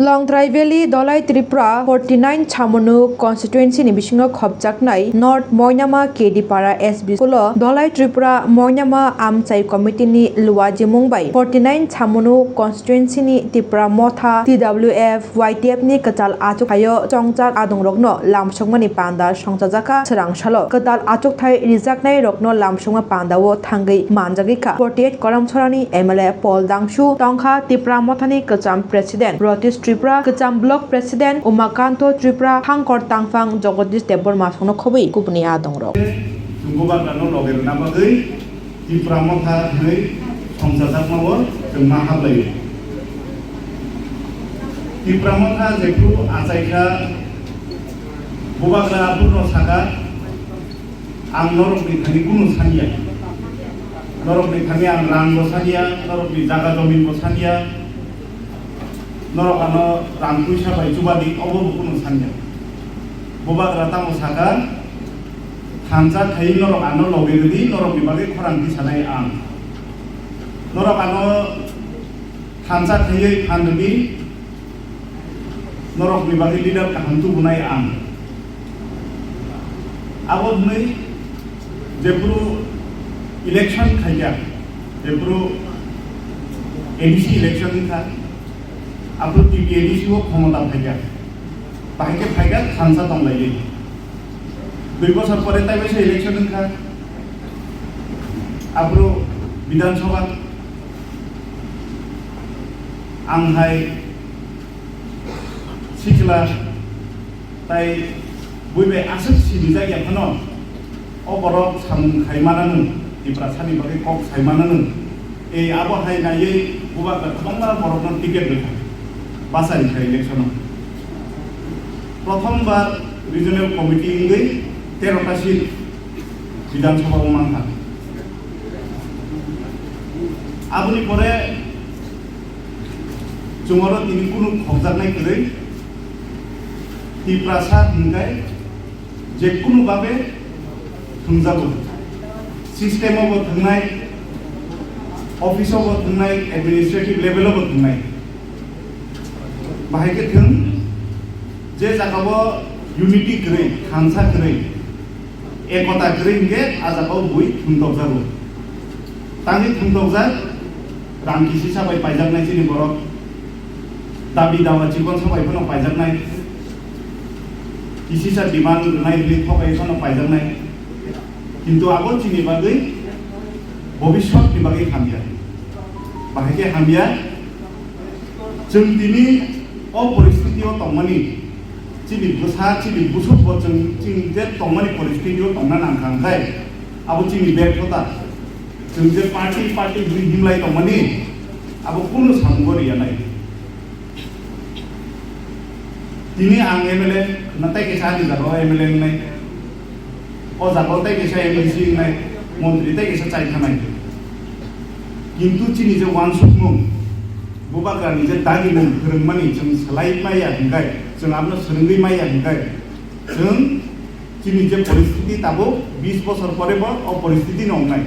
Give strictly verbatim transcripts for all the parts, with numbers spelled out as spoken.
Longtrai Valley Dhalai Tripura forty nine Chamunu constituency ni bisingo khopjaknai North Moinama K D Para S B School o Dhalai Tripura Moinama Amchai Committee ni luajimung bai forty nine Chamunu constituency ni Tipra Motha T W F Y T F ni kwchal achukhaio chongjak adongrokno lamsokmani panda songchajakha. Swrang salo kwtal achukthai rijaknairokno lamsokma pandao thangwi manjagwi kha. Forty eight Koramchorani M L A Paul Dangsu tongkha, Tipra Mothani kwcham President Ratish Tripura, kwcham Block President Umakanto Tripura, Hangkor Tangphang Jagadish Debbarma songno khobwi kubuni adongrok. Chwng bubagrano loge rwna bagwi Tipra Motha hwnwi songchajakmao chwng ma hablaio. Tipra Motha jephru achaikha, bubagra aphurno sakha, "Ang norokni thani kunu saniya. Norokni thani ang rangbo saniya, norokni jaga jominbo saniya." Norok ano rang puisa bai chubadi, obo bo kunu sanya. Bubagra tamo saka, "Thansa khai norok ano loge rwdi, norokni bagwi khorang tisanai ang. Norok ano thansa khaiwi phan rwdi, norokni bagwi leader kaham tubunai ang." Abo hwnwi jephru election khaikha, jephru A D C election wngkha, aphuru T P A D C o khomota phaikha, bahai khe phaikha thansa tonglaidi. Dui bosor pore taibaisa election wngkha, aphuru Bidhan Sabha, ang hai sikla tai bui bai aswk sinijak ya phano, o borok samung khai mananw, Tiprasani bagwi kok sai mananw. Ei abo hai naiwi bubagra kwbangma borokno ticket rwkha, bachari kha election-o. Prothom bar regional committee wngwi tero ta seat Bidhan Sabha-o mankha. Aboni pore chwng oro tini kunu khokjaknai kwrwi, Tiprasa hwnkhe je kunu babe thwngjago. System-o bo thwngnai, office-o bo thwngnai, administrative level-o bo thwngnai. Bahai khe thwng, je jagao unity kwrwi, thansa kwrwi, ekota kwrwi hwnkhe a jagao bui thwngtokjago. Tangwi thwngtokjak, rang kisisa bai paijaknai chini borok, dabi dawa chikon sabai phano paijaknai, kisisa demand rwnai hwnwi thokai phano paijaknai. Kintu abo chini bagwi bobiswtni bagwi hamya. Bahai khe hamya, chwng tini o poristiti-o tongmani, chini bwsa, chini busuk bo chwng, chwng je tongmani poristiti-o tongna nangkha, hwnkhe abo chini berthota. Chwng je party, party hwnwi himlai tongmani, abo kunu samungo riya nai. Tini ang M L A, na tei kaisa ani jagao M L A wngnai. O jagao tei kaisa M D C wngnai, montri tei kaisa chai thanai. Kintu chini je uansukmung, bubagrani je dagimung phwrwngmani chwng swlai maya hwnkhe, chwng abono swrwngwi maya hwnkhe, chwng chini je poristiti tabuk bis bosor pore bo o poristiti no wngnai.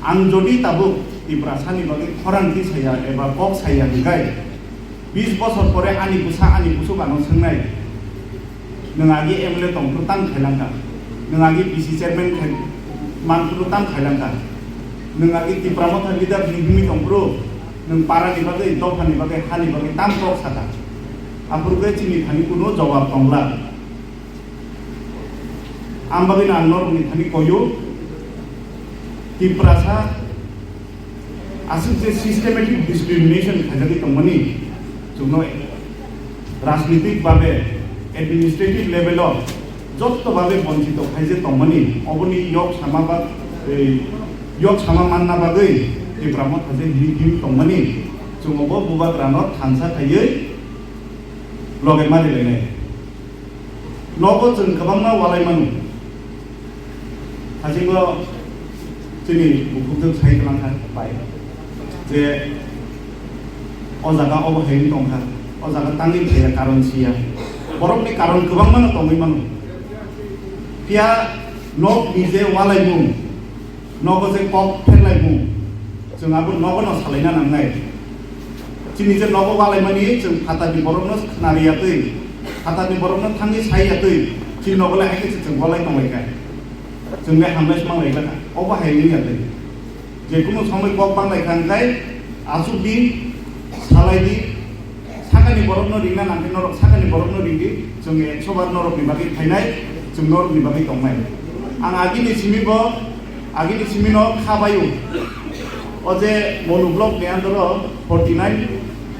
Ang jodi tabuk Tiprasani bagwi khorang tisaya eba kok saya hwnkhe, bis bosor pore ani bwsa ani busuk ano swngnai, "Nwng agi M L A tongphuru tam khailangkha, nwng agi P C chairman khai manphuru tam khailangkha, nwng agi Tipra Motha leader hwnwi himwi tongphuru nwng parani bagwi, dophani bagwi, hani bagwi tam kok sakha." Aphuru khe chini thani kunu jawab tongla. Ang bagwino ang norokni thani koyo, Tiprasa aswk je systematic discrimination khaijagwi tongmani, chwngno rajnitik babe, administrative level o jotto babe bonchito khaije tongmani, oboni yok sama ba, ei, yok sama manna bagwi Tipra Motha je hini him tongmani, chwng obo bubagrano thansa khaiwi loge ma rilainai. Nogo chwng kwbangma walai mano. Hasingo chini bukhukjwk sai kwlangkha bai je o jaga obo hai wng tongkha, o jaga tangwi phaiya karon siya. Borokni karon kwbangmano tongwi mano. Phiya nokni je walaimung, nogo je kok pherlaimung, chwng abo nogono salaina nangnai. Chini je nogo walaimani chwng phatarni borokno khnariya twi, phatarni borokno thangwi saiya twi, chini nogo le hai khe se chwng walai tonglaikha. Chwng le hamlai se manglai kha. Obo hai wngya twi. Je kunu somoi kok banglai kha hwnkhe achuk di, salai di, sakani borokno ringna nangkhe norok sakani borokno ring di, chwng ekso bar norokni bagwi phainai, chwng norokni bagwi tongnai. Ang agini simi bo, agini simi no kha bai o. O je Monu block ni under o forty nine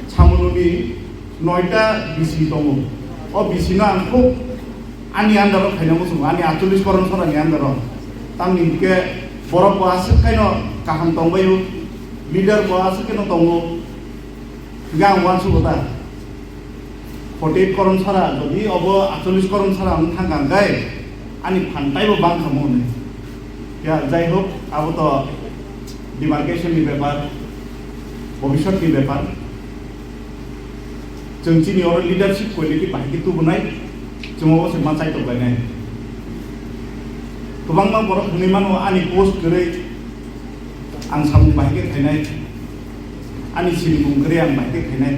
Samunu ni noita B C tongo. O B C no ang khub ani under o khaina muchungo, ani atchollish koron sora ni under o. Tamni hwnkhe borok bo aswk khaino kaham tongbai o, leader bo aswk khaino tongo. Hwnkhe ang uansugo ta. Forty eight koron sara, jodi obo atchollish koron sara wng thangkha hwnkhe ani phan taibo bangkha mo hwnwi. Ya, jai hok, abo to demarcation ni bepar, bobiswt ni bepar. Chwng chini oro leadership quality bahai khe tubunai, chwng obo se ma chaitok lainai. Kwbangma borok hwnwi mano ani post kwrwi, ang samung bahai khe khainai. Ani sinimung kwrwi ang bahai khe khainai.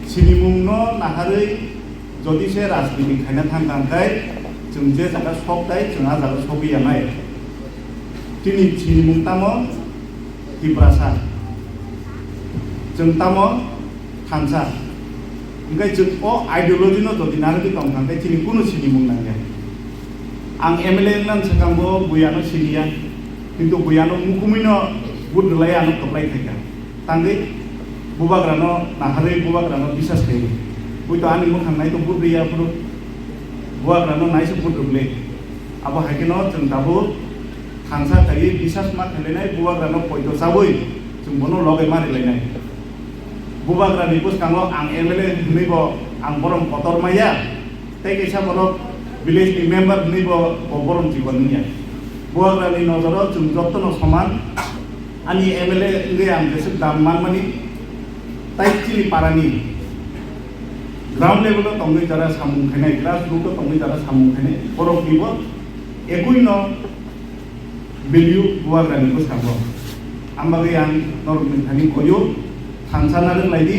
Sinimung no naharwi jodi se rajniti khaina thang kha hwnkhe chwng je jaga sok tai chwng a jaga sogwi ya nai. Chini sinimung tamo Tiprasa, chwng tamo Thansa. Hwnkhe chwng o ideology no jodi narwgwi tong kha hwnkhe chini kunu sinimung nangya. Ang M L A wngna swkang bo buya no siniya, kintu buya no mukumui no vote rwlai ano kwplai khaikha. Tangwi bubagrano naharwi bubagrano bisas khaio. Buito ani mwkhang nai to budriya phuru bubagrano naisa budrwkle. Abo hai kheno chwng tabuk thansa khaiwi bisas ma khailainai bubagrano poito chawi chwng bono loge ma rilainai. Bubagrani bwskango ang M L A hwnwi bo ang borom kotor maya. Tei kaisa borok village ni member hwnwi bo, bo borom chikon wngya. Bubagrani nojoro chwng jotono soman. Ani M L A wngwi ang jeswk dam manmani, tai chini parani ground level o tongwi jara samung khainai, grassroot o tongwi jara samung khainai, borok ni bo ekui no value bubagrani bwskango. Ang bagwi ang norokni thani koyo, thansa narwk lai di,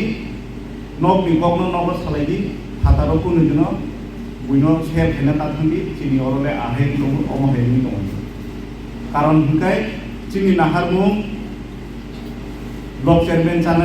nokni kokno nogo salai di, phataro kunui dino, buino share khaina ta thang di, chini oro le ahai wng tongo, omo hai wngwi tongo. Karon hwnkhe chini naharmung block chairman chana